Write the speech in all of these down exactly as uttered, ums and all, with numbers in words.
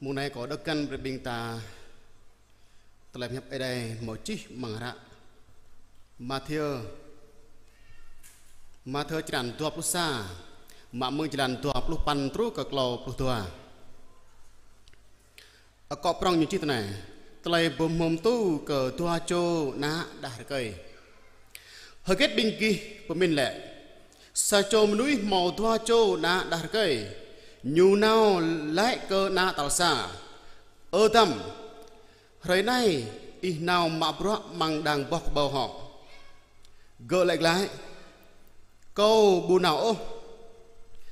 Mông anai kâo đŏk găn brơi ƀing ta tơlơi pơhiăp Ơi Adai hmâo čih amăng hră Mathiơ. Mathiơ črăn dua pluh sa, mă mơ̆ng črăn dua pluh păn truh kơ klâo pluh dua. Akŏ prŏng ñu čih tui anai: Tơlơi pơhmư̆ tŭ kơ dua čô ană đah rơkơi. Hơget ƀing gih pơmĭn lĕ? Sa čô mơnuih hmâo dua čô ană đah rơkơi. Ñu nao laĭ kơ ană tal sa: Ơ dăm, hrơi anai ih nao mă bruă amăng đang boh kơƀâo hŏ. Gơ̆ laĭ glaĭ: Kâo ƀu nao ôh.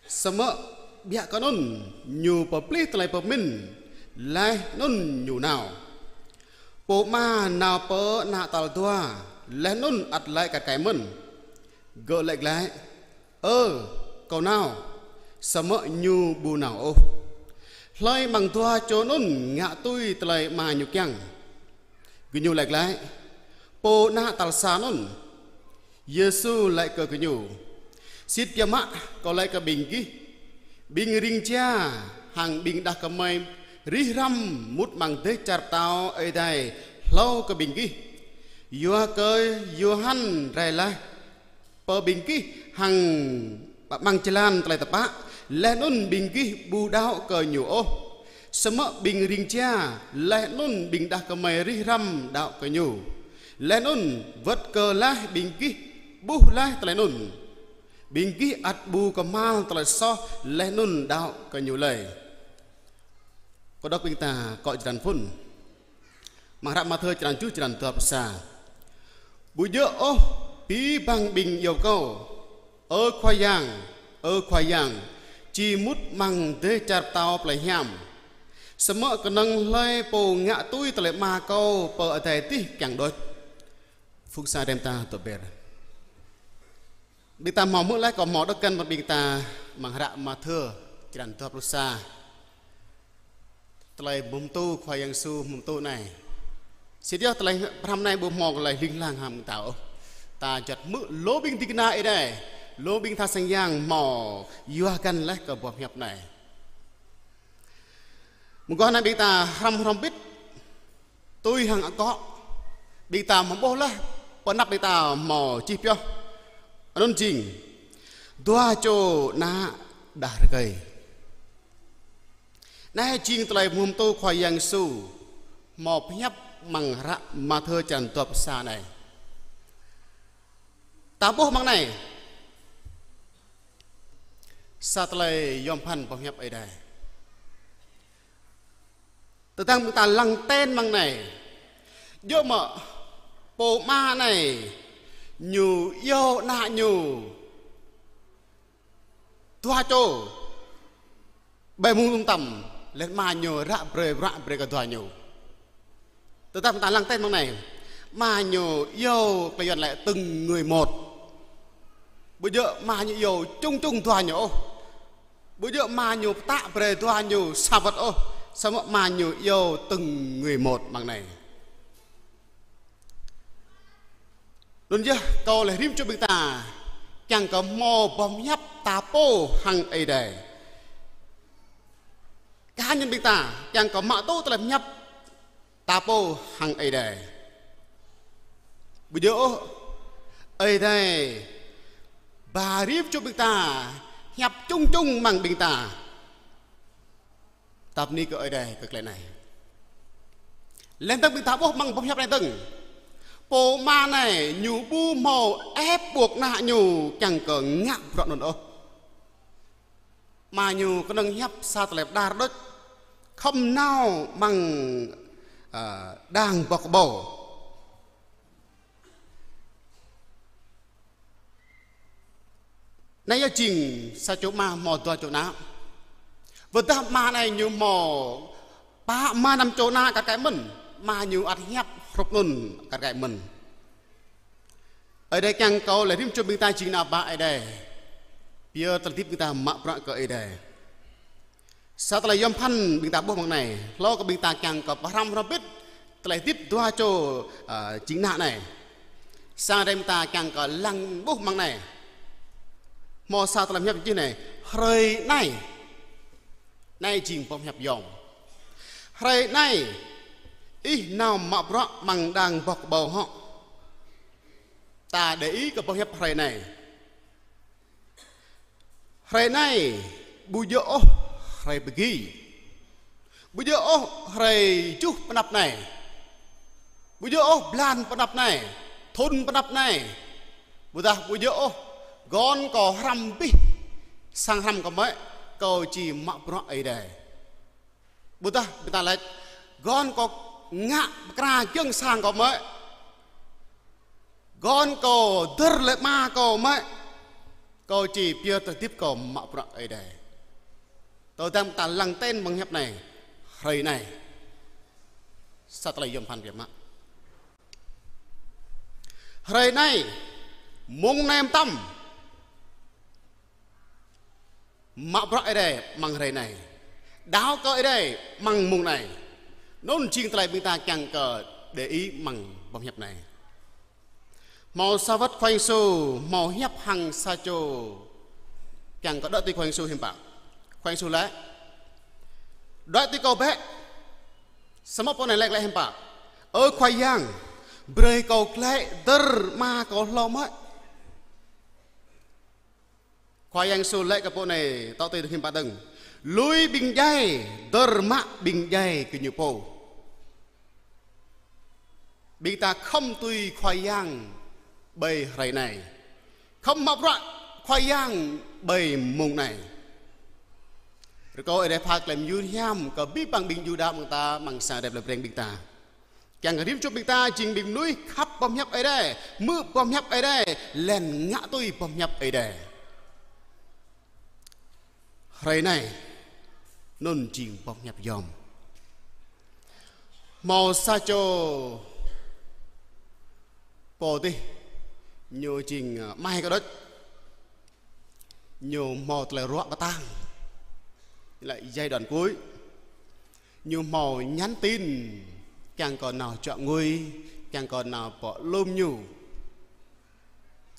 Samơ̆ biă kơ anŭn, ñu pơplih tơlơi pơmĭn, laih anŭn ñu nao. Pô ama nao pơ ană tal dua, laih anŭn ăt laĭ kar kaĭ mơ̆n. Gơ̆ laĭ glaĭ: Ơ, kâo nao. Samơ̆ ñu ƀu nao ôh. Hlơi amăng dua čô anŭn ngă tui tơlơi ama ñu kiăng? Gơñu laĭ glaĭ: Pô ană tal sa anŭn. Yêsu laĭ kơ gơñu: Sĭt biă mă kâo laĭ kơ ƀing gih, ƀing ring jia hăng ƀing đah kơmơi rĭh răm mŭt amăng dêh čar pơtao Ơi Adai hlâo kơ ƀing gih. Yua kơ Yôhan rai laih pơ ƀing gih hăng amăng jơlan tơlơi tơpă, laih anŭn ƀing gih ƀu đaŏ kơ ñu ôh. Samơ̆ ƀing ring jia laih anŭn ƀing đah kơmơi rĭh răm đaŏ kơ ñu. Laih anŭn wơ̆t kơ laih ƀing gih ƀuh laih tơlơi anŭn, ƀing gih ăt ƀu kơhma̱l tơlơi soh laih anŭn đaŏ kơ ñu lơi. Kâo đŏk ƀing ta akŏ jơlan phŭn. Amăng hră Mathiơ črăn tơjuh, črăn dua pluh sa: Ƀu djơ̆ ôh abih bang ƀing iâu kâo: Ơ Khua Yang, ơ Khua Yang, či mŭt amăng dêh čar pơtao plei hiam, samơ̆ kơnơ̆ng hlơi pô ngă tui tơlơi Ama kâo pơ adai adih kiăng đôč. Phung sa đêm ta tơber. Ƀing ta hmâo hmư̆ laih, kâo hmâo đŏk găn brơi ƀing ta amăng hră Mathiơ črăn dua pluh sa. Tơlơi pơhmư̆ tŭ Khua Yang Yêsu pơhmư̆ tŭ anai. Sĭt yơh tơlơi pơhrăm anai ƀu hmâo tơlơi hling hlang hăng ƀing ta ôh. Ta juăt hmư̆ lu ƀing ding kơna Ơi Adai, lu ƀing tha sang yang hmâo yua găn laih kơ boh pơhiăp anai. Mơguah anai ƀing ta hrăm hrŏm bĭt, tui hăng akŏ ƀing ta hmâo ƀuh laih, pơ anăp ƀing ta hmâo čih pioh. Anŭn jing dua čô ană đah rơkơi. Anai jing tơlơi pơhmư̆ tŭ Khua Yang Yêsu hmâo pơhiăp amăng hră Mathiơ črăn dua pluh sa anai. Ta ƀuh amăng anai sa tơlơi yom pơphan boh pơhiăp Ơi Adai. Tơdang ƀing ta lăng ten amăng anai, djơ̆ mơ̆ pô ama anai ñu iâu ană ñu dua čô ƀơi mông tŭm tăm, laih ama ñu ră brơi, ră brơi kơ dua ñu. Tơdang ƀing ta lăng ten amăng anai, ama ñu iâu, tơlơi Yuan laĭ từng người một. Ƀu djơ̆ ama ñu iâu chung chung dua ñu ôh. Ƀu djơ̆ ama ñu pơtă brơi dua ñu sa wơ̆t ôh. Samơ̆ ama ñu iâu từng người một amăng anai. Anŭn yơh, kâo laĭ rĭm čô ƀing ta kiăng kơ hmâo boh pơhiăp ta pô hăng Ơi Adai. Cá nhân ƀing ta kiăng kơ mă tŭ tơlơi pơhiăp ta pô hăng Ơi Adai. Ƀu djơ̆ ôh, Ơi Adai ba rĭm čô ƀing ta pơhiăp chung chung amăng ƀing ta. Ta bơni kơ Ơi Adai kơ tơlơi anai. Laih dơ̆ng ƀing ta ƀuh amăng boh pơhiăp anai dơ̆ng, pô ama anai ñu ƀu hmâo ép buộc ană ñu kiăng kơ ngă bruă anŭn ôh. Ama ñu kơnơ̆ng pơhiăp sa tơlơi pơđar đôč: Khŏm nao amăng, ơ, đang boh kơƀâo. Anai yơh jing sa čô ama hmâo dua čô ană. Wơ̆t dah ama anai ñu hmâo pă ama năm čô ană kar kaĭ mơ̆n, ama ñu ăt pơhiăp hrup anŭn kar kaĭ mơ̆n. Ơi Adai kiăng kơ laĭ rĭm čô ƀing ta jing ană bă Ơi Adai, pioh tơlơi hơdip ƀing ta mă bruă kơ Ơi Adai. Sa tơlơi yom pơphan ƀing ta ƀuh amăng anai, hlâo kơ ƀing ta kiăng kơ pơhrăm hrŏm bĭt tơlơi hơdip dua čô, ơ, jing ană anai. Sa đêm ta kiăng kơ lăng ƀuh amăng anai, hmâo sa tơlơi pơhiăp čih anai: Hrơi anai. Anai jing boh pơhiăp yom. Hrơi anai, ih nao mă bruă amăng đang boh kơƀâo hŏ? Ta để ý kơ boh hiăp hrơi anai. Hrơi anai, ƀu djơ̆ ôh hrơi pơgi. Ƀu djơ̆ ôh hrơi juh pơ anăp anai. Ƀu djơ̆ ôh blan pơ anăp anai. Thŭn pơ anăp anai. Ƀôdah ƀu djơ̆ ôh, gơ̆n kâo hrăm abih sang hrăm kâo mơ̆, kâo či mă bruă Ơi Adai. Ƀôdah ƀing ta laĭ, gơ̆n kâo ngă pơkra giŏng sang kâo mơ̆, gơ̆n kâo dơr lĕ ama kâo mơ̆, kâo či pơyơr tơlơi hơdip kâo mă bruă Ơi Adai. Tơdang ta lăng ten mơ̆ng hiăp anai, hrơi anai, sa tơlơi yôm phăn biă mă. Hrơi anai, mông anai mơtam, mă bruă Ơi Adai amăng hrơi anai. Đaŏ kơ Ơi Adai amăng mông anai. Anŭn jing tơlơi ƀing ta kiăng kơ để ý amăng boh hiăp anai. Hmâo sa wơ̆t Khua Yang Yêsu hmâo hiăp hăng sa čô kiăng kơ đuaĭ tui Khua Yang Yêsu hiư̆m pă. Khua Yang Yêsu laĭ: "Đuaĭ tui kâo bĕ." Samơ̆ pô anai laĭ glaĭ hiư̆m pă: "Ơ Khua Yang, brơi kâo glaĭ dơr ama kâo hlâo mơ̆." Khua Yang Yêsu laĭ kơ pô anai tŏ tui hiư̆m pă dơ̆ng: "Lui ƀing djai, dơr mă ƀing djai kơ ñu pô." Ƀing ta khŏm tui Khua Yang ƀơi hrơi anai. Khŏm mă bruă Khua Yang ƀơi mông anai. Rơkâo Ơi Adai pha tơlơi mơyun hiam kơ abih bang ƀing Yuđa amăng ta, amăng sang Ơi Adai plei Breng ƀing ta. Kiăng kơ rĭm čô ƀing ta jing ƀing mơnuih khăp boh hiăp Ơi Adai, hmư̆ boh hiăp Ơi Adai, laih anŭn ngă tui boh hiăp Ơi Adai. Hrơi anai, anŭn jing boh hiăp yôm. Hmâo sa čô pô adih, ñu jing, ơ, amai kơ đôč. Ñu hmâo tơlơi ruă kơtang. Lĕ giai đoạn cuối. Ñu hmâo nhắn tin kiăng kơ nao čuă ngui, kiăng kơ nao pơ lŏm ñu.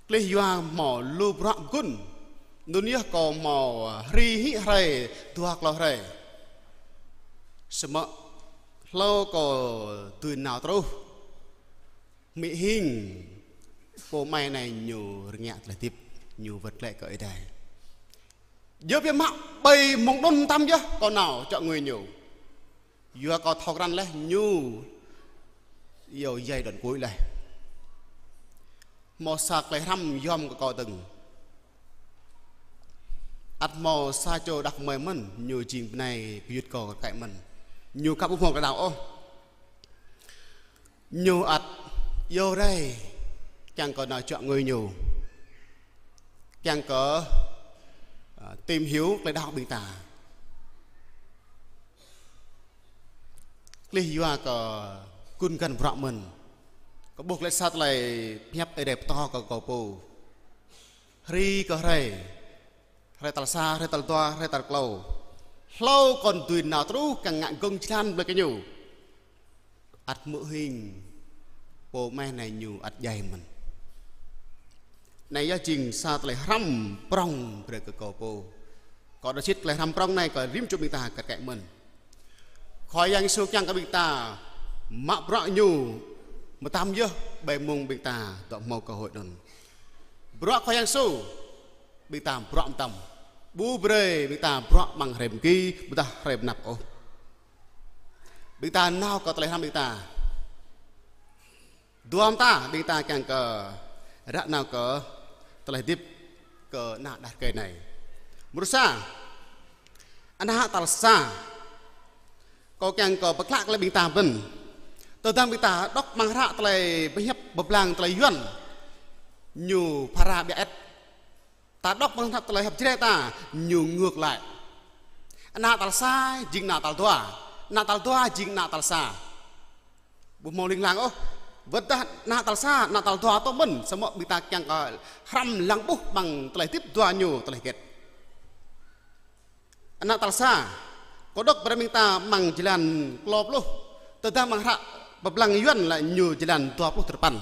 Klih yua hmâo lu bruă pơgun. Anŭn yơh kâo hmâo hri hĭ hrơi, dua klâo hrơi. Samơ̆ hlâo kâo dưi nao truh. Hmư̆ hing, pô amai anai ñu rơngiă tơlơi hơdip, ñu wơ̆t glaĭ kơ Ơi Adai. Djơ̆ biă mă ƀơi mông anŭn mơtam yơh kâo nao čuă ngui ñu. Yua kâo thâo krăn laih ñu yua giai đoạn cuối laih. Hmâo sa tơlơi hrăm yôm kơ kâo dơ̆ng. Ăt hmâo sa čô đah kơmơi mơ̆n, ñu jing bơnai gơyut kâo kar kaĭ mơ̆n. Ñu khăp ƀu hmâo tơlơi đaŏ ôh. Ñu ăt iâu rai kiăng kơ nao čuă ngui ñu. Kiăng kơ, ơ, tìm hiểu tơlơi đaŏ ƀing ta. Klih yua kơ gun găn bruă mơ̆n. Kâo ƀuh glaĭ sa tơlơi pơhiăp Ơi Adai pơtô kơ kâo pô. Hri kơ hrơi. Hrơi tal sa, hrơi tal dua, hrơi tal klâo. Hlâo kâo dưi nao truh kiăng ngă gơ̆ng jơlan brơi kơ ñu. Ăt hmư̆ hing, pô amai anai ñu ăt djai mơ̆n. Anai yơh jing sa tơlơi hrăm prŏng brơi kơ kâo pô. Kâo đaŏ sĭt tơlơi hrăm prŏng anai kơ rĭm čô ƀing ta kar kaĭ mơ̆n. Khua Yang Yêsu kiăng kơ ƀing ta mă bruă ñu mơtam yơh ƀơi mông ƀing ta dŏ hmâo cơ hội anŭn. Bruă Khua Yang Yêsu ƀing ta bruă mơtam. Ƀu brơi ƀing ta bruă amăng hrơi pơgi, ƀôdah hrơi pơanăp ôh. Ƀing ta nao kơ tơlơi hrăm ƀing ta. Dua mơta ƀing ta kiăng kơ ră nao kơ tơlơi hơdip kơ ană đah rơkơi anai. Mrô sa, ană tal sa. Kâo kiăng kơ pơklă kơ ƀing ta mơ̆n. Tơdang ƀing ta đŏk amăng hră tơlơi pơhiăp pơblang tơlơi Yuan, ñu phara biă ĕt. Ta đŏk amăng hră tơlơi hiăp Jrai ta, ñu ngược lại. Ană tal sa jing ană tal dua. Ană tal dua jing ană tal sa. Ƀu hmâo ling lang ôh. Wơ̆t dah ană tal sa, ană tal dua tŏ mơ̆n, samơ̆ ƀing ta kiăng kơ hrăm lăng ƀuh amăng tơlơi hơdip dua ñu tơlơi hơget. Ană tal sa, kâo đŏk brơi ƀing ta amăng jơlan klâo pluh. Tơdah amăng hră pơblang Yuan lĕ ñu jơlan dua pluh tơpăn.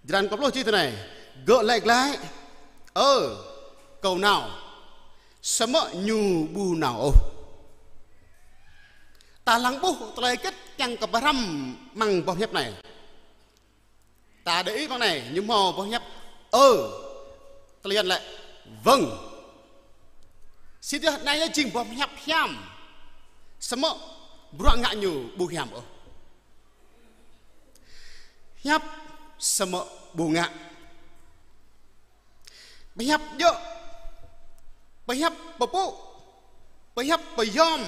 Jơlan klâo pluh čih tui anai: Gơ̆ laĭ glaĭ: Ơ, kâo nao. Samơ̆ ñu ƀu nao ôh. Ta lăng ƀuh tơlơi hơget kiăng kơ pơhrăm amăng boh pơhiăp anai. Ta để ý mơ̆ng anai, ñu hmâo boh pơhiăp ơ, tơlơi Yuan lĕ vâng. Sĭt yơh anai yơh jing boh pơhiăp hiam. Samơ̆ bruă ngă ñu ƀu hiam ôh. Pơhiăp samơ̆ ƀu ngă. Pơhiăp djơ̆, pơhiăp pơpŭ, pơhiăp pơyom.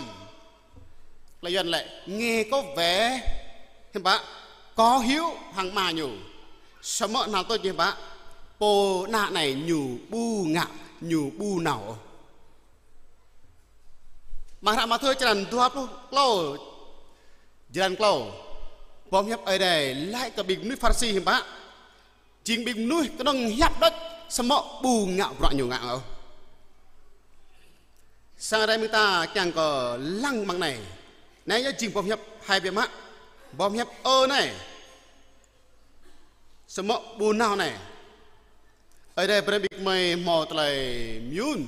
Tơlơi Yuan lĕ nghe có vẻ hiư̆m pă, có hiếu hăng ama ñu. Samơ̆ hnal tuč hiư̆m pă, pô ană anai ñu ƀu ngă, ñu ƀu nao ôh. Amăng hră Mathiơ črăn dua pluh klâo, jơlan klâo. Boh pơhiăp Ơi Adai laĭ kơ ƀing mơnuih Pharisi hiư̆m pă. Jing ƀing mơnuih kơnơ̆ng pơhiăp đôč samơ̆ ƀu ngă bruă ñu ngă ôh. Sang Ơi Adai ƀing ta kiăng kơ lăng amăng anai. Anai yơh jing boh pơhiăp hai biă mă. Boh pơhiăp ơ anai. Samơ̆ ƀu nao anai. Ơi Adai brơi ƀing gơmơi hmâo tơlơi mơyŭn,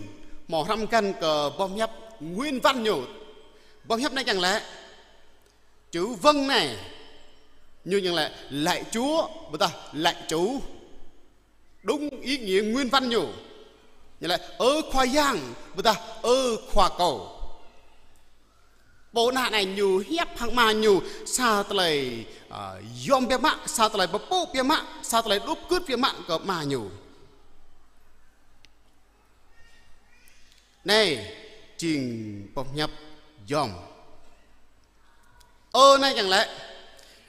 hmâo hrăm găn kơ boh pơhiăp nguyên văn ñu. Boh pơhiăp anai kiăng laĭ. Chữ vâng anai, ñu kiăng laĭ lạy Chúa, ƀôdah lạy Chủ. Đúng ý nghĩa nguyên văn ñu. Ñu laĭ ơ Khua Yang, ƀôdah ơ Khua kâo. Pô ană anai ñu pơhiăp hăng ama ñu sa tơlơi, ă, yom biă mă, sa tơlơi pơpŭ biă mă, sa tơlơi đup gưt biă mă kơ ama ñu. Anai jing boh pơhiăp yom. Ơ anai kiăng laĭ,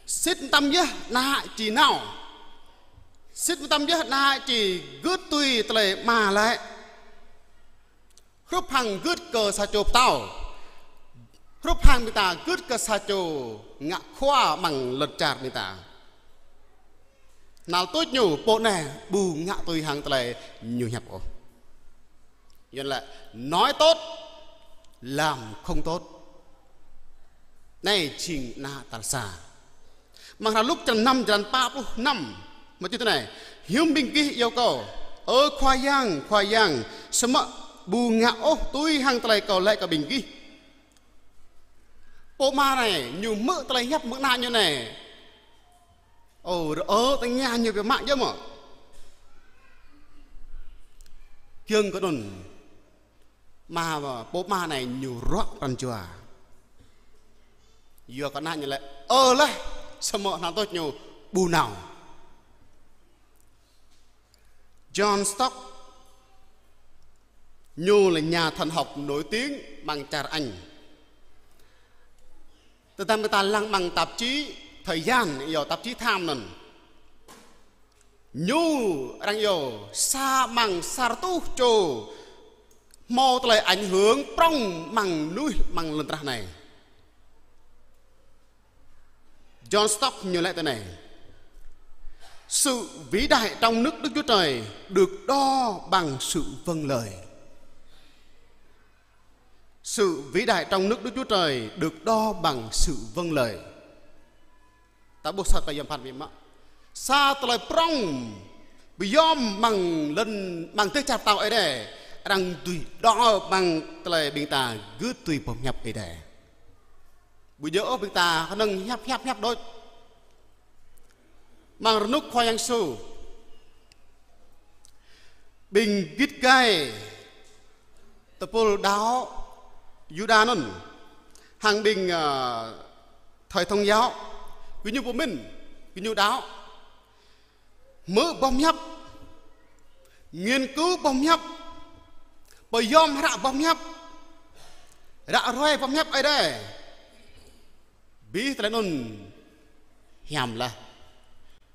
sĭt mơtam yơh ană či nao. Sĭt mơtam yơh ană či gưt tui tơlơi ama laĭ. Hrup hăng gưt kơ sa čô pơtao. Hrup hăng ƀing ta gưt kơ sa čô ngă khua amăng lŏn čar ƀing ta. Hnal tuč ñu pô anai ƀu ngă tui hăng tơlơi ñu pơhiăp ôh. Yuan lĕ nói tốt, làm không tốt. Anai jing ană tal sa. Amăng hră Luk črăn năm, jơlan pă pluh năm. Mă čih tui anai. Hiư̆m ƀing gih iâu kâo, ơ Khua Yang, Khua Yang, samơ̆ ƀu ngă ôh tui hăng tơlơi kâo laĭ kơ ƀing gih. Pô ama anai, ñu hmư̆ tơlơi pơhiăp mơ̆ng ană ñu anai. Ơ, rơ-, ơ, tơña ñu biă mă yơh mơ̆. Giŏng kơ anŭn. Ama, pô ama anai ñu ruă pran jua. Yua kơ ană ñu laĭ ơ laih, samơ̆ hnal tuč ñu ƀu nao. John Stott, ñu là nhà thần học nổi tiếng amăng čar Anh. Tơdang ƀing ta lăng amăng tạp chí Thời Gian, yua tạp chí Time anŭn. Ñu arăng iâu sa amăng sa rơtuh čô hmâo tơlơi ảnh hưởng prŏng amăng mơnuih amăng lŏn tơnah anai. John Stott ñu laĭ tui anai: Sự vĩ đại trong nước Đức Chúa Trời được đo bằng sự vâng lời. Sự vĩ đại trong nước Đức Chúa Trời được đo bằng sự vâng lời. Ta ƀuh sa tơlơi yom pơphan biă mă. Sa tơlơi prŏng pơyom amăng lŏn, amăng dêh čar pơtao Ơi Adai, arăng dưi đo amăng tơlơi ƀing ta gưt dưi boh pơhiăp Ơi Adai. Ƀu djơ̆ ôh ƀing ta kơnơ̆ng pơhiăp, pơhiăp, pơhiăp đôč. Amăng rơnŭk Khua Yang Yêsu, ƀing git gai tơpul đaŏ Yuđa anŭn, hăng ƀing, ă, thời thông giáo, gơñu pơmĭn, gơñu đaŏ. Hmư̆ boh pơhiăp, nghiên cứu boh pơhiăp, pơyom hră boh pơhiăp, ră ruai boh pơhiăp Ơi Adai. Abih tơlơi anŭn hiam laih.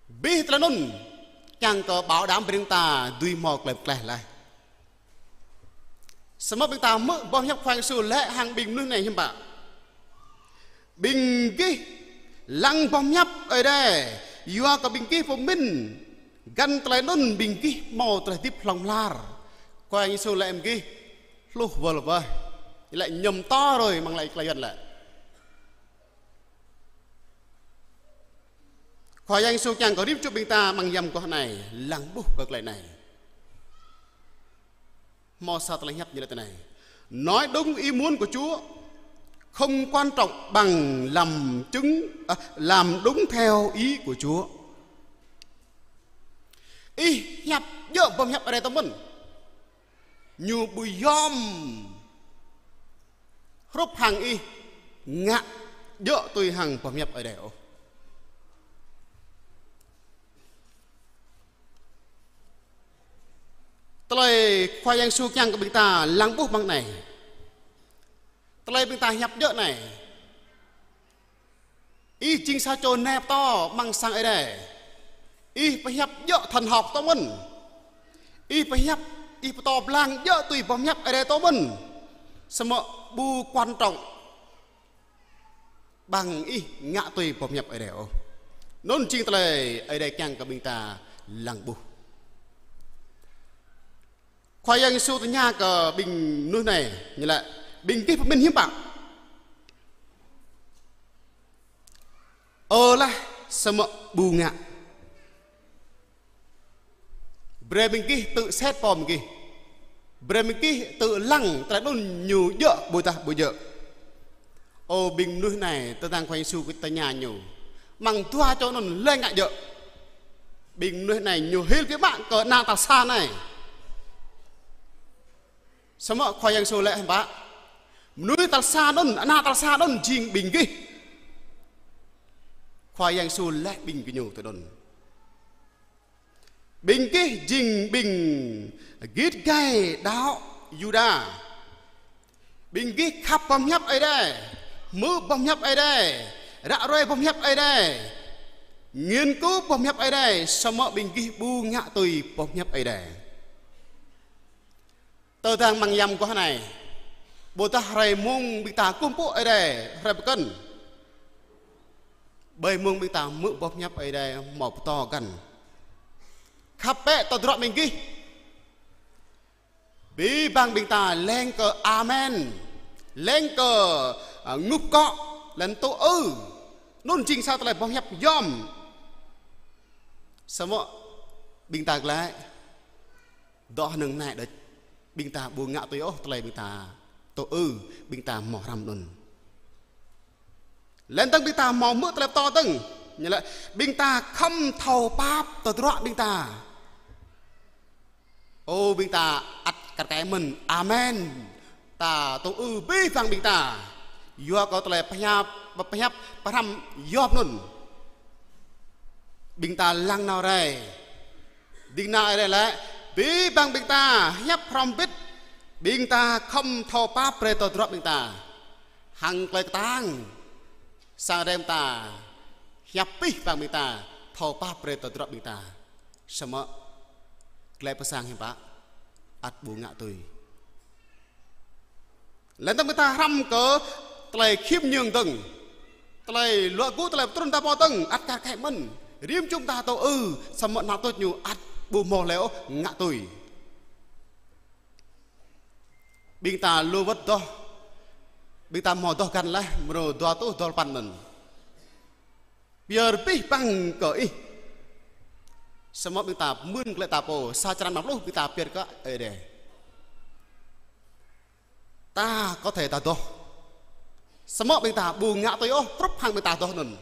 Abih tơlơi anŭn kiăng kơ bảo đảm brơi ƀing ta dưi hmâo tơlơi pơklaih laih. Samơ̆ ƀing ta hmư̆ boh pơhiăp Khua Yang Yêsu laĭ hăng ƀing mơnuih anai hiư̆m pă? Ƀing gih lăng boh pơhiăp Ơi Adai, yua kơ ƀing gih pơmĭn găn tơlơi anŭn ƀing gih hmâo tơlơi hơdip hlŏng lar. Khua Yang Yêsu laĭ ƀing gih hluh wơl wơh. Laĭ ñŭm tŏ rơi amăng tơlơi Yuan laĭ. Khua Yang Yêsu kiăng kơ rĭm čô ƀing ta amăng yăm mơguah anai lăng ƀuh kơ tơlơi anai. Hmâo sa tơlơi pơhiăp ñu laĭ tui anai: Nói đúng ý muốn của Chúa, không quan trọng bằng làm chứng, à, làm đúng theo ý của Chúa. Ih hiăp djơ̆ boh hiăp Ơi Adai tơ mơ̆n. Ñu ƀu yom hrup hăng ih ngă djơ̆ tui hăng boh hiăp Ơi Adai ôh. Tơlơi Khua Yang Yêsu kiăng kơ ƀing ta lăng ƀuh amăng anai. Tơlơi ƀing ta hiăp djơ̆ anai. Ih jing sa čô nai pơtô amăng sang Ơi Adai. Ih pơhiăp djơ̆ thần học tơ mơ̆n. Ih pơhiăp, ih pơtô pơblang djơ̆ tui boh hiăp Ơi Adai tơ mơ̆n. Samơ̆ ƀu quan trọng bằng ih ngă tui boh hiăp Ơi Adai ôh. Anŭn jing tơlơi Ơi Adai kiăng kơ ƀing ta lăng ƀuh. Khua Yang Yêsu tơña kơ ƀing mơnuih anai, ñu laĭ: Ƀing gih pơmĭn hiư̆m pă? Ơ laih, samơ̆ ƀu ngă. Brơi ƀing gih tự xét pô ƀing gih. Brơi ƀing gih tự lăng tơlơi anŭn ñu djơ̆ ƀôdah ƀu djơ̆. Ơ, ƀing mơnuih anai, tơdang Khua Yang Yêsu tơña ñu, amăng dua čô anŭn lĕ ngă djơ̆? Ƀing mơnuih anai ñu hil biă mă kơ ană tal sa anai. Samơ̆ Khua Yang Yêsu laĭ hiư̆m pă? Mơnuih tal sa anŭn, ană tal sa anŭn jing ƀing gih. Khua Yang Yêsu laĭ ƀing gơñu tui anŭn. Ƀing gih jing ƀing git gai đaŏ Yuđa. Ƀing gih khăp boh hiăp Ơi Adai, hmư̆ boh hiăp Ơi Adai, ră ruai boh hiăp Ơi Adai, nghiên cứu boh hiăp Ơi Adai, samơ̆ ƀing gih ƀu ngă tui boh hiăp Ơi Adai. Tơdang amăng yăm guah anai, ƀôdah hrơi mông ƀing ta kơkuh pơpŭ Ơi Adai hrơi pơkŏn, ƀơi mông ƀing ta hmư̆ boh hiăp Ơi Adai hmâo pơtô găn. Khăp bĕ tơdruă ƀing gih. Abih bang ƀing ta leng kơ amen, leng kơ, à, ngŭp akŏ, leng tŭ ư. Anŭn jing sa tơlơi boh hiăp yom. Samơ̆ ƀing ta glaĭ dŏ hơnơ̆ng anai đôč, ƀing ta ƀu ngă tui ôh tơlơi ƀing ta tŭ ư, ƀing ta hmâo hrăm anŭn. Lĕ dơ̆ng ƀing ta hmâo hmư̆ tơlơi pơtô dơ̆ng, ñu laĭ ƀing ta khŏm thâo pap tơdruă ƀing ta. Ơ, ƀing ta ăt kar kaĭ mơ̆n amen. Ta tŭ ư abih bang ƀing ta. Yua kơ tơlơi pơhiăp, pơhiăp pơhrăm yom anŭn. Ƀing ta lăng nao rai. Ding nao rai lĕ, abih bang ƀing ta hiăp hrŏm hơbĭt, ƀing ta khŏm thâo pap brơi tơdruă ƀing ta. Hăng tơlơi kơtang, sang rai ƀing ta hiăp abih bang ƀing ta thâo pap brơi tơdruă ƀing ta. Samơ̆ glaĭ pơ sang hiư̆m pă? Ăt ƀu ngă tui. Lĕ dơ̆ng ƀing ta hrăm kơ tơlơi khiêm nhường dơ̆ng, tơlơi luă gŭ, tơlơi pơtrŭn ta pô dơ̆ng, ăt kar kaĭ mơ̆n. Rĭm čô ƀing ta tŭ ư, samơ̆ ană tuč ñu ăt ƀu hmâo hlơi ôh ngă tui. Ƀing ta lu wơ̆t adoh, ƀing ta hmâo adoh găn laih, mrô dua rơtuh dua pluh păn anŭn. Pơyơr abih bang kơ Ih. Samơ̆ ƀing ta mưn glaĭ ta pô, sa črăn rơma pluh ƀing ta pơyơr kơ Ơi Adai. Ta có thể ta adoh. Samơ̆ ƀing ta ƀu ngă tui ôh, hrup hăng ƀing ta adoh anŭn.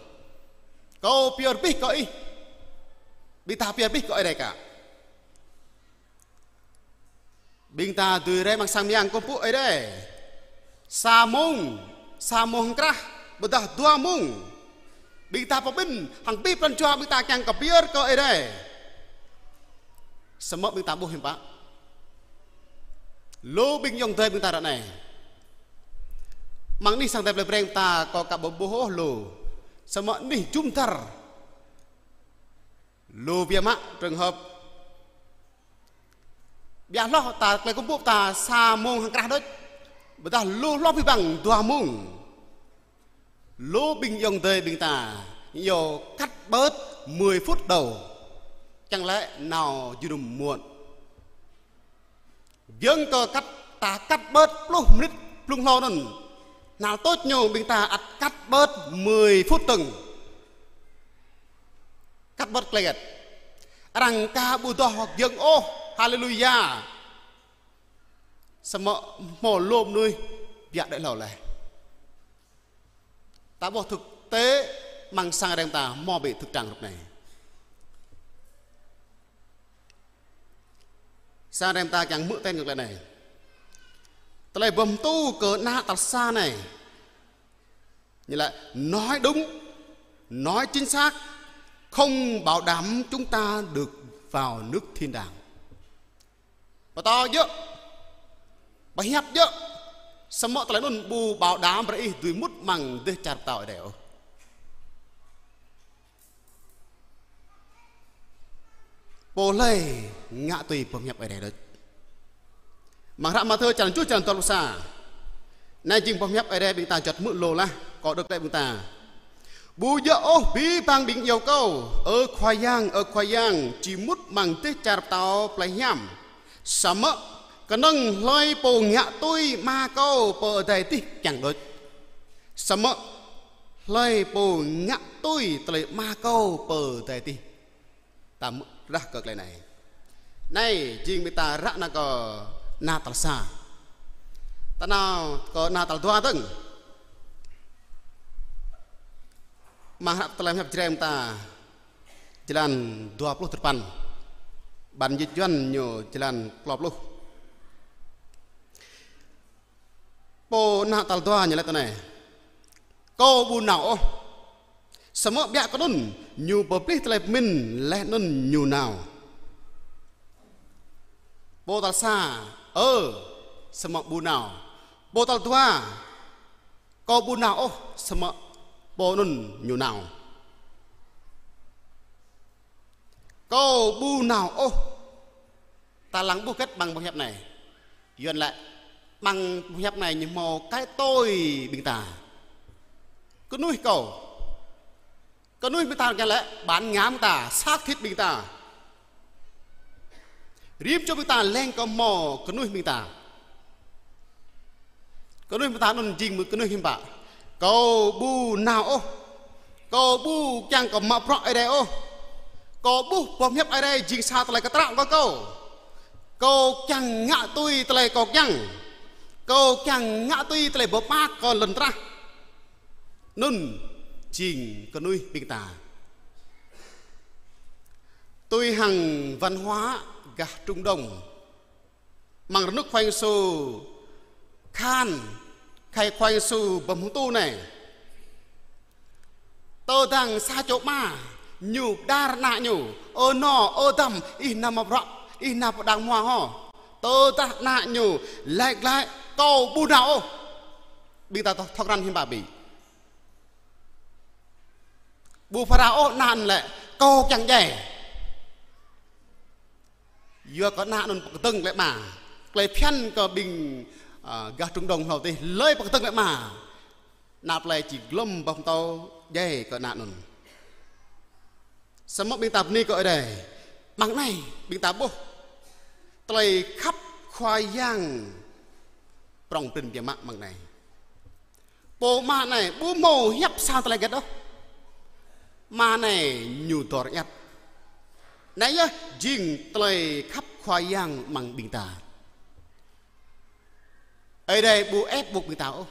Kâo pơyơr abih kơ Ih. Ƀing ta pơyơr abih kơ Ơi Adai kă. Ƀing ta dưi rai amăng sang mơyang kơkuh pơpŭ Ơi Adai. Sa mông, sa mông hăng krah, ƀôdah dua mông. Ƀing ta pơmĭn, hăng abih pran jua ƀing ta kiăng kơ pơyơr kơ Ơi Adai. Samơ̆ ƀing ta ƀuh hiư̆m pă? Lu ƀing ayŏng adơi ƀing ta ră anai. Amăng anih sang Ơi Adai plei Breng ta kâo ka ƀu ƀuh ôh lu. Samơ̆ anih jum dar. Lu biă mă trường hợp. Biă hloh ta tơlơi kơkuh pơpŭ ta sa mông hăng krah đôč. Ƀôdah lu hloh abih bang dua mông. Lu ƀing ayŏng adơi ƀing ta, ñu cắt bớt mười phút đầu. Čang lĕ nao jơnum muộn. Giŏng kơ cắt, ta cắt bớt pluh mơnit blung hlâo anŭn. Ană tuč ñu ƀing ta ăt cắt bớt mười phút dơ̆ng. Cắt bớt klĕ gĕt. Arăng ka ƀu adoh giŏng ôh, haleluya. Samơ̆ hmâo lu mơnuih biă đơi hlâo laih. Ta ƀuh thực tế amăng sang Ơi Adai ta hmâo ƀing thực trạng rup anai. Sang Ơi Adai ta kiăng hmư̆ ten kơ tơlơi anai. Tơlơi pơhmutu kơ ană tal sa anai. Ñu laĭ nói đúng, nói chính xác, không bảo đảm chúng ta được vào nước thiên đàng. Pơtô djơ̆, pơhiăp djơ̆, samơ̆ tơlơi anŭn ƀu bảo đảm brơi ih dưi mŭt amăng dêh čar pơtao Ơi Adai ôh. Pô hlơi ngă tui boh pơhiăp Ơi Adai đôč? Amăng hră Mathiơ črăn tơjuh črăn dua pluh sa. Anai jing boh pơhiăp Ơi Adai ƀing ta juăt hmư̆ lu laih, kâo đŏk glaĭ ƀing ta. Ƀu djơ̆ ôh abih bang ƀing iâu kâo: Ơ Khua Yang, ơ Khua Yang, či mŭt amăng dêh čar pơtao plei hiam. Samơ̆ kơnơ̆ng hlơi pô ngă tui Ama kâo pơ adai adih kiăng đôč. Samơ̆ hlơi pô ngă tui tơlơi Ama kâo pơ adai adih. Ta hmư̆ ră kơ tơlơi anai. Anai jing ƀing ta ră anai kơ ană tal sa. Ta nao kơ ană tal dua dơ̆ng. Amăng hră tơlơi pơhiăp Jrai ƀing ta, jơlan dua pluh duapăn. Bản dịch Yuan ñu jơlan klâo pluh. Pô ană tal dua ñu laĭ tui anai: Kâo ƀu nao ôh. Samơ̆ biă kơ anŭn ñu pơplih tơlơi pơmĭn laih anŭn ñu nao. Pô tal sa: Ơ, samơ̆ ƀu nao. Pô tal dua: Kâo ƀu nao ôh, samơ̆ pô anŭn ñu nao. Kâo ƀu nao ôh. Ta lăng ƀuh hơget amăng boh pơhiăp anai? Yuan laĭ amăng boh pơhiăp anai ñu hmâo cái tôi ƀing ta. Kơnuih kâo. Kơnuih ƀing ta kiăng laĭ bản ngã ƀing ta, xác thịt ƀing ta. Rĭm čô ƀing ta leng kơ hmâo kơnuih ƀing ta. Kơnuih ƀing ta anŭn jing mơ̆ kơnuih hiư̆m pă. Kâo ƀu nao ôh. Kâo ƀu kiăng kơ mă bruă Ơi Adai ôh. Kâo ƀuh boh pơhiăp Ơi Adai jing sa tơlơi kơtraŏ kơ kâo. Kâo kiăng ngă tui tơlơi kâo kiăng. Kâo kiăng ngă tui tơlơi pơpă kơ lŏn tơnah. Anŭn jing kơnuih ƀing ta. Tui hăng văn hóa gah Trung Đông. Amăng rơnŭk Khua Yang Yêsu khan, khay Khua Yang Yêsu pơhmutu anai. Tơdang sa čô ama ñu pơđar ană ñu: Ơ nô, ơ dăm, ih nao mă bruă, ih nao pơ đang hmua hŏ. Tơdah ană ñu laĭ glaĭ: Kâo ƀu nao ôh. Ƀing ta thâo, thâo krăn hiư̆m pă ƀĭ? Ƀu phara ôh, ană anŭn laĭ: Kâo kiăng djai. Yua kơ ană anŭn pơkơdơ̆ng glaĭ ama. Tơlơi phiăn kơ ƀing, a, gah Trung Đông hlâo adih, hlơi pơkơdơ̆ng glaĭ ama. Ană plei či glŏm boh pơtâo djai kơ ană anŭn. Samơ̆ ƀing ta bơni kơ Ơi Adai. Amăng anai ƀing ta ƀuh tơlơi khăp Khua Yang prŏng prin biă mă amăng anai. Pô ama anai ƀu hmâo hiăp sa tơlơi hơget ôh. Ama anai ñu dŏ rơiăt. Anai yơh jing tơlơi khăp Khua Yang amăng ƀing ta. Ơi Adai ƀu ép buộc ƀing ta ôh.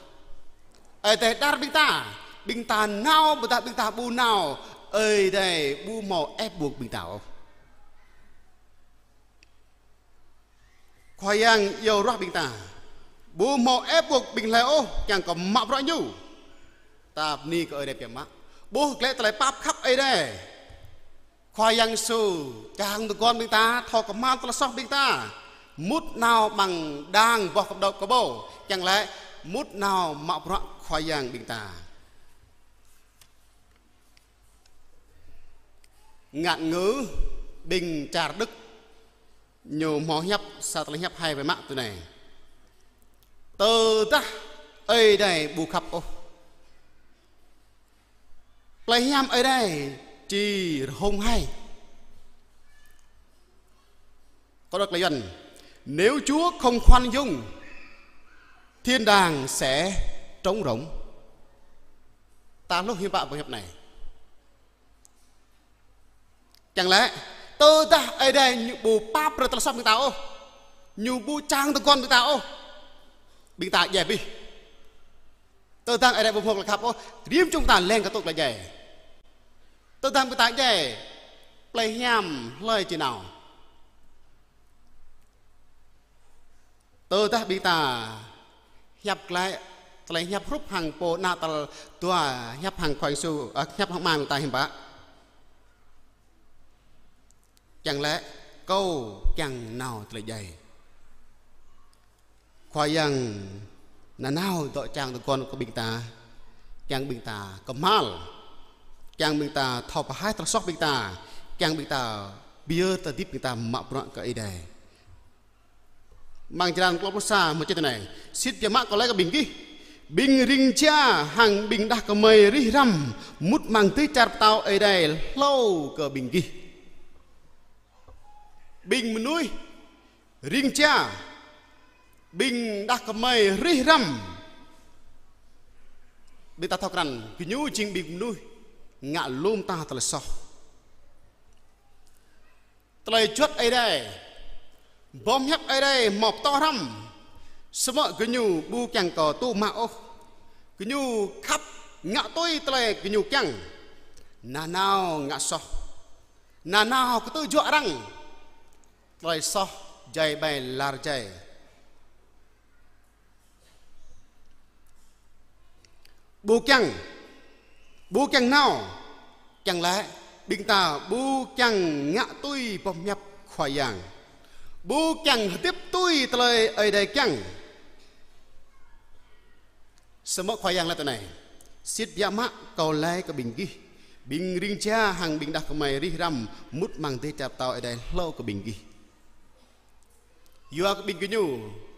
Ơi Adai đar ƀing ta, ƀing ta nao, ƀing ta, ƀing ta ƀu nao, Ơi Adai ƀu hmâo ép buộc ƀing ta ôh. Khua Yang iâu ruah ƀing ta. Ƀu hmâo ép buộc ƀing hlơi ôh, kiăng kơ mă bruă ñu. Ta bơni kơ Ơi Adai biă mă. Ƀuh glaĭ tơlơi pap khăp Ơi Adai. Khua Yang Yêsu čang tơguan ƀing ta, thâo kơhma̱l tơlơi soh ƀing ta. Mŭt nao amăng đang boh kơdŏp kơƀâo. Kiăng laĭ mŭt nao mă bruă Khua Yang ƀing ta. Ngạn ngữ ƀing čar Đức ñu hmâo hiăp, sa tơlơi hiăp hai biă mă tui anai: Tơdah Ơi Adai ƀu khăp ôh, plei hiam Ơi Adai či rơhông hai. Kâo đŏk tơlơi Yuan: Nếu Chúa không khoan dung, thiên đàng sẽ trống rỗng. Ta hluh hiư̆m pă boh hiăp anai? Kiăng laĭ, tơdah Ơi Adai ñu ƀu pap brơi tơlơi soh ƀing ta ôh, ñu ƀu čang tơguan ƀing ta ôh, ƀing ta djai abih. Tơdang Ơi Adai ƀu hmâo tơlơi khăp ôh, rĭm čô ƀing ta leng kơ tŭ tơlơi djai. Tơdang ƀing ta djai, plei hiam hlơi či nao? Tơdah ƀing ta hiăp glaĭ, tơlơi hiăp hrup hăng pô ană tal dua hiăp hăng Khua Yang Yêsu, ơ, hiăp hăng ama ƀing ta hiư̆m pă? Kiăng laĭ, kâo kiăng nao tơlơi djai. Khua Yang nanao dŏ čang tơguan kơ ƀing ta, kiăng ƀing ta kơhma̱l, kiăng ƀing ta thâo pơhaih tơlơi soh ƀing ta, kiăng ƀing ta pơyơr tơlơi hơdip ƀing ta mă bruă kơ Ơi Adai. Amăng črăn klâo pluh sa mơčih tui anai: Sĭt biă mă kâo laĭ kơ ƀing gih, ƀing ring jia hăng ƀing đah kơmơi rĭh răm mŭt amăng dêh čar pơtao Ơi Adai hlâo kơ ƀing gih. Ƀing mơnuih ring jia, ƀing đah kơmơi rĭh răm. Ƀing ta thâo krăn, gơñu jing ƀing mơnuih ngă lŏm ta tơlơi soh. Tơlơi juăt Ơi Adai, boh hiăp Ơi Adai hmâo pơtô hrăm, samơ̆ gơñu ƀu kiăng kơ tŭ mă ôh. Gơñu khăp ngă tui tơlơi gơñu kiăng, nanao ngă soh, nanao kơtư̆ juă arăng. Tơlơi soh jai ƀai lar jai. Ƀu kiăng, ƀu kiăng nao, kiăng laĭ, ƀing ta ƀu kiăng ngă tui boh hiăp Khua Yang, ƀu kiăng hơdip tui tơlơi Ơi Adai kiăng. Samơ̆ Khua Yang laĭ tui anai: Sĭt biă mă kâo laĭ kơ ƀing gih, ƀing ring jia hăng ƀing đah kơmơi rĭh răm mŭt amăng dêh čar pơtao Ơi Adai hlâo kơ ƀing gih. Yua kơ ƀing gơñu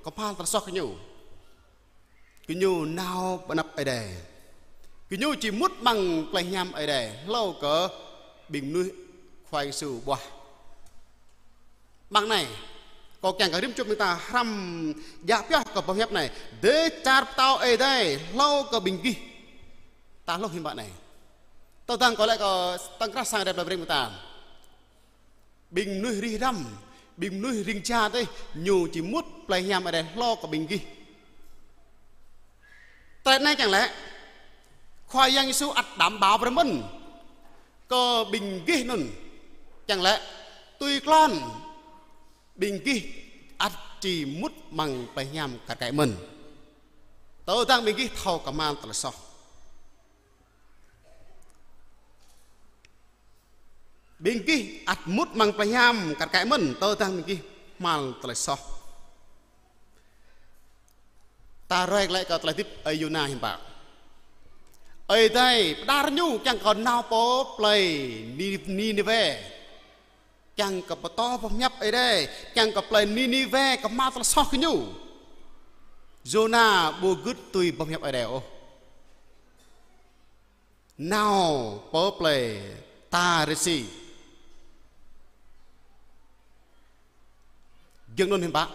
kơhma̱l tơlơi soh gơñu, gơñu nao pơ anăp Ơi Adai, gơñu či mŭt amăng plei hiam Ơi Adai hlâo kơ ƀing mơnuih Khua Yang Yêsu ƀuah. Amăng anai, kâo kiăng kơ rĭm čô ƀing ta hrăm djă pioh kơ boh hiăp anai: Dêh čar pơtao Ơi Adai hlâo kơ ƀing gih. Ta hluh hiư̆m pă anai? Tơdang kâo laĭ kơ tơ̆ng krah sang Ơi Adai plei Breng ƀing ta, ƀing mơnuih rĭh răm, ƀing mơnuih ring jia tih, ñu či mŭt plei hiam Ơi Adai hlâo kơ ƀing gih. Tơlơi anai kiăng laĭ, Khua Yang Yêsu ăt đảm bảo brơi mơ̆n kơ ƀing gih anŭn. Kiăng laĭ, tui klon, ƀing gih ăt či mŭt amăng plei hiam kar kaĭ mơ̆n, tơdang ƀing gih thâo kơhma̱l tơlơi soh. Ƀing gih ăt mŭt amăng plei hiam kar kaĭ mơ̆n, tơdang ƀing gih kơhma̱l tơlơi soh. Ta ruai glaĭ kơ tơlơi hơdip ơi Yôna hiư̆m pă. Ơi Adai pơđar ñu kiăng kơ nao pơ plei Ni-, Ninive, kiăng kơ pơtô boh hiăp Ơi Adai, kiăng kơ plei Ninive kơhma̱l tơlơi soh gơñu. Yôna ƀu gưt tui boh hiăp Ơi Adai ôh, nao pơ plei Tarsis. Giŏng anŭn hiư̆m pă?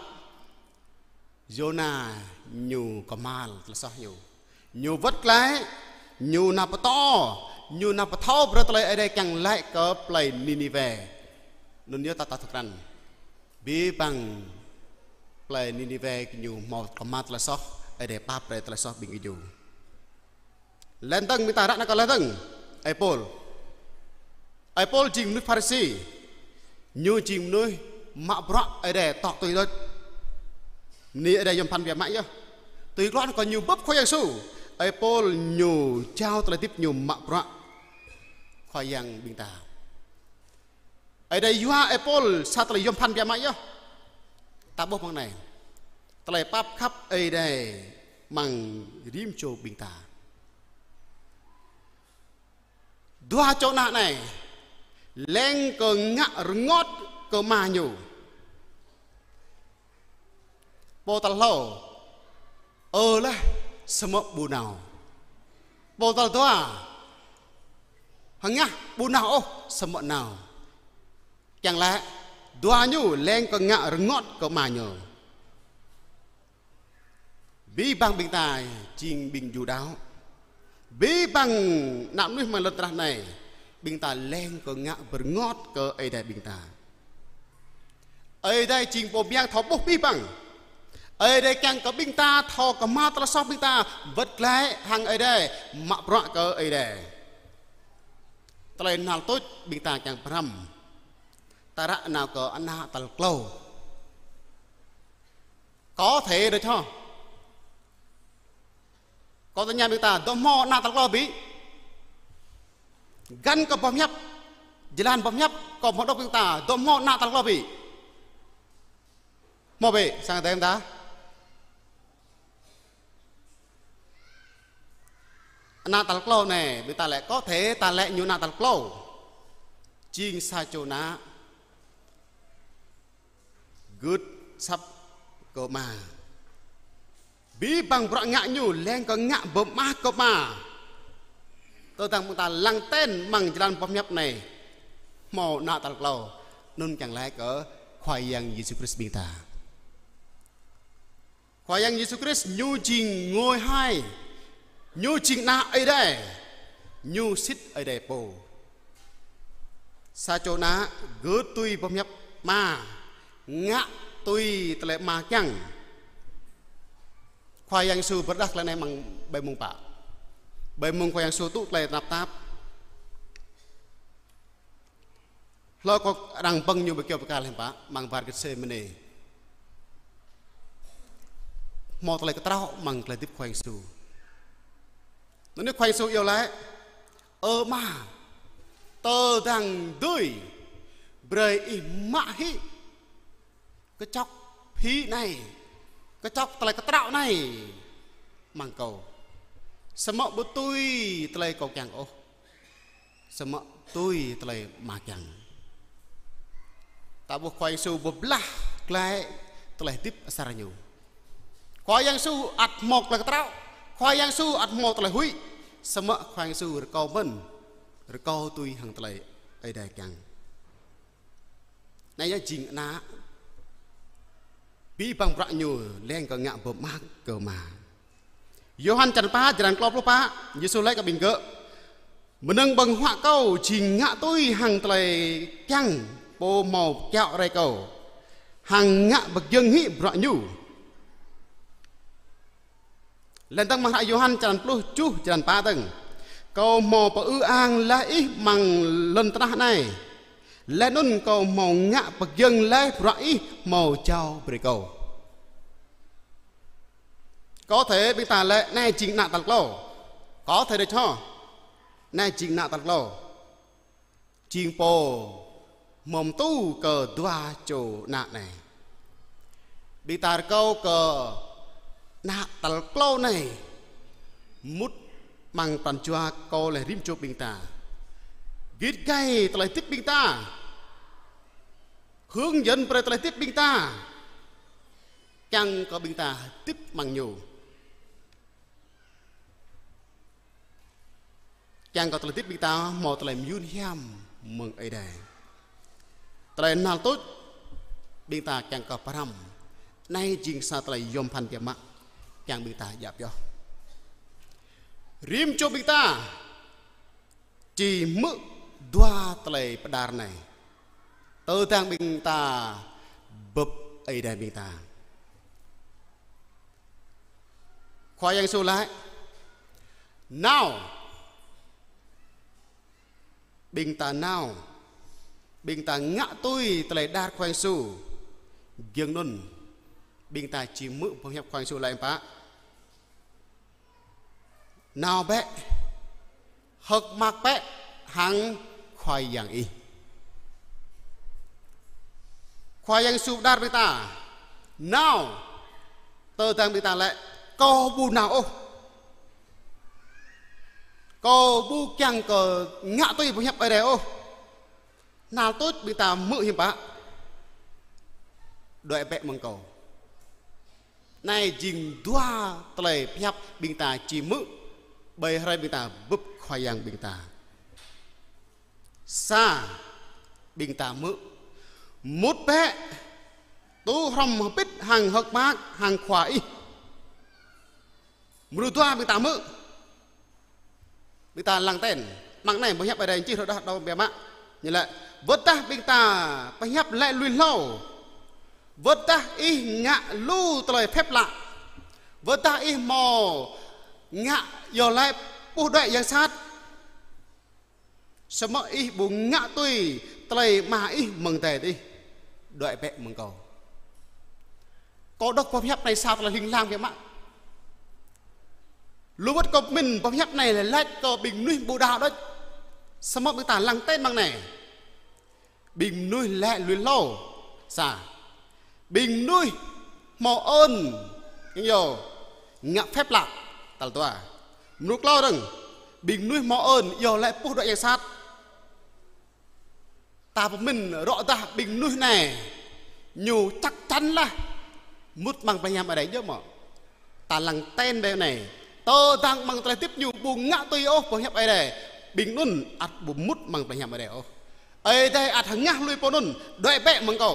Yôna ñu kơhma̱l tơlơi soh ñu. Ñu wơ̆t glaĭ, ñu nao pơtô, ñu nao pơthâo brơi tơlơi Ơi Adai kiăng laĭ kơ plei Ninive. Anŭn yơh ta, ta thâo krăn, abih bang plei Ninive gơñu hmâo kơhma̱l tơlơi soh, Ơi Adai pap brơi tơlơi soh ƀing gơñu. Lĕ tơ̆ng ƀing ta ră anai kơ lĕ tơ̆ng ơi Pôl. Ơi Pôl jing mơnuih Pharisi. Ñu jing mơnuih mă bruă Ơi Adai tŏ tui đôč. Bơni Ơi Adai yom pơphan biă mă yơh. Tui klon kơ ñu bưp Khua Yang Yêsu, ơi Pôl ñu jao tơlơi hơdip ñu mă bruă Khua Yang ƀing ta. Ơi Adai yua ơi Pôl sa tơlơi yom pơphan biă mă yơh. Ta ƀuh amăng anai, tơlơi pap khăp Ơi Adai amăng rĭm čô ƀing ta. Dua čô ană anai leng kơ ngă rơngot kơ ama ñu. Pô tal hlâo, ơ laih, samơ̆ ƀu nao. Pô tal dua, hơngah ƀu nao ôh, samơ̆ nao. Kiăng laĭ, dua ñu leng kơ ngă rơngot kơ ama ñu. Abih bang ƀing ta jing ƀing Yuđa. Abih bang ană mơnuih amăng lŏn tơnah anai, ƀing ta leng kơ ngă bơrơngot kơ Ơi Adai ƀing ta. Ơi Adai jing pô mơyang thâo ƀuh abih bang. Ơi Adai kiăng kơ ƀing ta thâo kơ mă tơlơi soh ƀing ta, wơ̆t glaĭ hăng Ơi Adai, mă bruă kơ Ơi Adai. Tơlơi năl tuč ƀing ta kiăng pơhrăm. Ta ră nao kơ ană tal klâo. Có thể đôč hŏ. Kâo tơña ƀing ta, dŏ hmâo ană tal klâo ƀĭ? Găn kơ boh pơhiăp, jơlan boh pơhiăp, kâo hmâo đŏk ƀing ta, dŏ hmâo ană tal klâo ƀĭ? Hmâo ƀĭ, sang Ơi Adai ta. Ană tal klâo anai, ƀing ta lĕ có thể ta lĕ ñu ană tal klâo. Jing sa čô ană gưt asăp kơ ama. Abih bang bruă ngă ñu leng kơ ngă pơmơak kơ ama. Tơdang ƀing ta lăng ten amăng jơlan boh pơhiăp anai, hmâo ană tal klâo, anŭn kiăng laĭ kơ Khua Yang Yêsu Krist ƀing ta. Khua Yang Yêsu Krist ñu jing ngôi hai, ñu jing ană Ơi Adai, ñu sĭt Ơi Adai pô. Sa čô ană gưt tui boh pơhiăp ama, ngă tui tơlơi ama kiăng. Khua Yang Yêsu pơrơđah tơlơi anai amăng ƀơi mông pă? Ƀơi mông Khua Yang Yêsu tŭ tơlơi tơnap tap. Hlâo kơ arăng ƀơ̆ng ñu ƀơi kyâo bơrkal hiư̆m pă, amăng war Gêtsêmanê. Hmâo tơlơi kơtraŏ amăng tơlơi hơdip Khua Yang Yêsu. Anŭn Khua Yang Yêsu iâu laĭ: Ơ Ama, tơdang dưi, brơi ih mă hĭ kơčŏk phĭ anai, kơčŏk tơlơi kơtraŏ anai amăng kâo. Samơ̆ ƀu tui tơlơi kâo kiăng ôh, samơ̆ tui tơlơi ama kiăng. Ta ƀuh Khua Yang Yêsu pơblah glaĭ tơlơi hơdip asar ñu. Khua Yang Yêsu ăt hmâo tơlơi kơtraŏ, Khua Yang Yêsu ăt hmâo tơlơi huĭ, samơ̆ Khua Yang Yêsu rơkâo mơ̆n, rơkâo tui hăng tơlơi Ơi Adai kiăng. Anai yơh jing ană, abih bang bruă ñu leng kơ ngă pơmơak kơ ama. Yôhan črăn pă, jơlan klâo pluh pă, Yêsu laĭ kơ ƀing gơ̆: Mơnơ̆ng ƀơ̆ng huă kâo jing ngă tui hăng tơlơi kiăng Pô hmâo kiaŏ rai kâo, hăng ngă pơgiŏng hĭ bruă ñu. Laih dơ̆ng amăng hră Yôhan črăn pluh tơjuh, jơlan pă dơ̆ng: Kâo hmâo pơư ang laih ih amăng lŏn tơnah anai, laih anŭn kâo hmâo ngă pơgiŏng laih bruă ih hmâo jao brơi kâo. Có thể ƀing ta laĭ anai jing ană tal klâo. Có thể đôč hŏ. Anai jing ană tal klâo. Jing pô hmâo pơtŭ kơ dua čô ană anai. Ƀing ta rơkâo kơ ană tal klâo anai mŭt amăng pran jua kâo laih rĭm čô ƀing ta. Git gai tơlơi hơdip ƀing ta. Hướng dẫn brơi tơlơi hơdip ƀing ta. Kiăng kơ ƀing ta hơdip amăng ñu. Kiăng kơ tơlơi hơdip ƀing ta hmâo tơlơi mơyŭn hiam mơ̆ng Ơi Adai. Tơlơi năl tuč ƀing ta kiăng kơ pơhrăm. Anai jing sa tơlơi yôm phăn biă mă kiăng ƀing ta djă pioh. Rĭm čô ƀing ta či hmư̆ dua tơlơi pơđar anai. Tơdang ƀing ta bưp Ơi Adai ƀing ta. Khua Yang Yêsu laĭ: Nao. Ƀing ta nao. Ƀing ta ngă tui tơlơi pơđar Khua Yang Yêsu. Giŏng anŭn ƀing ta či hmư̆ boh hiăp Khua Yang Yêsu laĭ hiư̆m pă? Nao bĕ, hơ̆k mơak bĕ hăng Khua Yang ih. Khua Yang Yêsu pơđar ƀing ta nao, tơdang ƀing ta laĭ kâo ƀu nao ôh. Kâo ƀu kiăng kơ ngă tui boh hiăp Ơi Adai ôh. Năl tuč ƀing ta hmư̆ hiư̆m pă? Đuaĭ bĕ mơ̆ng kâo. Anai jing dua tơlơi pơhiăp ƀing ta či hmư̆ ƀơi hrơi ƀing ta bưp Khua Yang ƀing ta. Sa, ƀing ta hmư̆: Mŭt bĕ, tŭ hrŏm hơbĭt hăng hơ̆k mơak hăng khua ih. Mrô dua ƀing ta hmư̆. Ƀing ta lăng ten. Amăng anai boh hiăp Ơi Adai čih rơđah đơ̆ng biă mă. Ñu laĭ, wơ̆t tơdah ƀing ta pơhiăp laĭ lui hlâo, Wơ̆t dah ih ngă lu tơlơi phép lạ, wơ̆t dah ih hmâo ngă yơh lĕ puh đuaĭ yang sat, samơ̆ ih ƀu ngă tui tơlơi Ama ih mơ̆ng adai ih, đuaĭ bĕ mơ̆ng kâo. Kâo đŏk boh pơhiăp anai sa tơlơi hling hlang biă mă. Lu wơ̆t kâo pơmĭn boh pơhiăp anai laĭ kơ ƀing mơnuih ƀu đaŏ đôč. Samơ̆ ƀing ta lăng ten mơ̆ng anai. Ƀing mơnuih lĕ lui hlâo. Sa. Ƀing mơnuih hmâo ơn, ñu yơh, ngă phép lạ. Tal dua. Mrô klâo dơ̆ng. Ƀing mơnuih hmâo ơn, yơh lĕ puh đuaĭ yang sat. Ta pơmĭn rŏ dah ƀing mơnuih anai, ñu chắc chắn lah mŭt amăng plei hiam Ơi Adai yơh mơ̆. Ta lăng ten ƀơi anai. Tơdang amăng tơlơi hơdip ñu ƀu ngă tui ôh boh hiăp Ơi Adai, ƀing anŭn ăt ƀu mŭt amăng plei hiam Ơi Adai ôh. Ơi Adai ăt hơngah lui pô anŭn, đuaĭ bĕ mơ̆ng kâo.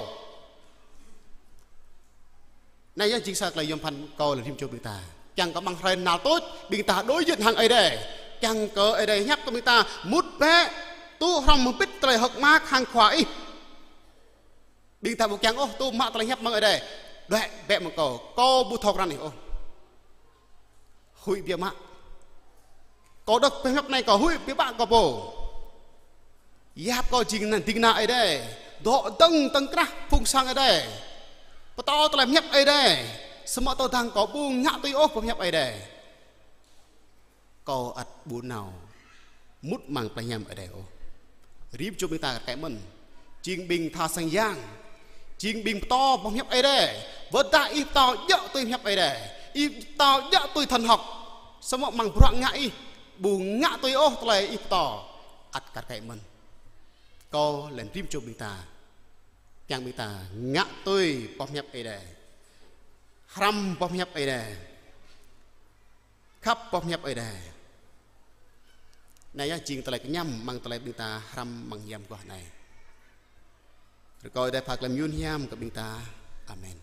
Anai yơh jing sa tơlơi yom pơphan kâo lĕ rĭm čô ƀing ta. Kiăng kơ amăng hrơi nal tuč, ƀing ta đối diện hăng Ơi Adai. Kiăng kơ Ơi Adai hiăp kơ ƀing ta, mŭt bĕ, tŭ hrŏm hơbĭt tơlơi hơ̆k mơak hăng Khua ih. Ƀing ta ƀu kiăng ôh tŭ mă tơlơi hiăp mơ̆ng Ơi Adai. Đuaĭ bĕ mơ̆ng kâo, kâo ƀu thâo krăn ih ôh. Huĭ biă mă. Kâo đŏk boh hiăp anai kâo huĭ biă mă kơ pô. Yap kâo jing ană ding kơna Ơi Adai. Dŏ dơ̆ng tơ̆ng krah phung sang Ơi Adai. Pơtô tơlơi hiăp Ơi Adai. Samơ̆ tơdang kâo ƀu ngă tui ôh boh hiăp Ơi Adai, kâo ăt ƀu nao mŭt amăng plei hiam Ơi Adai ôh. Rĭm čô ƀing ta kar kaĭ mơ̆n. Jing ƀing tha sang yang. Jing ƀing pơtô boh hiăp Ơi Adai. Wơ̆t dah ih pơtô djơ̆ tui hiăp Ơi Adai, ih pơtô djơ̆ tui thần học, samơ̆ amăng bruă ngă ih ƀu ngă tui ôh tơlơi ih pơtô, ăt kar kaĭ mơ̆n. Kâo lĕ rĭm čô ƀing ta, kiăng ƀing ta ngă tui boh hiăp Ơi Adai, hrăm boh hiăp Ơi Adai, khăp boh hiăp Ơi Adai. Anai yơh jing tơlơi kơñăm amăng tơlơi ƀing ta hrăm amăng hiam mơguah anai. Rơkâo Ơi Adai pha klem yun hiam kơ ƀing ta. Amen.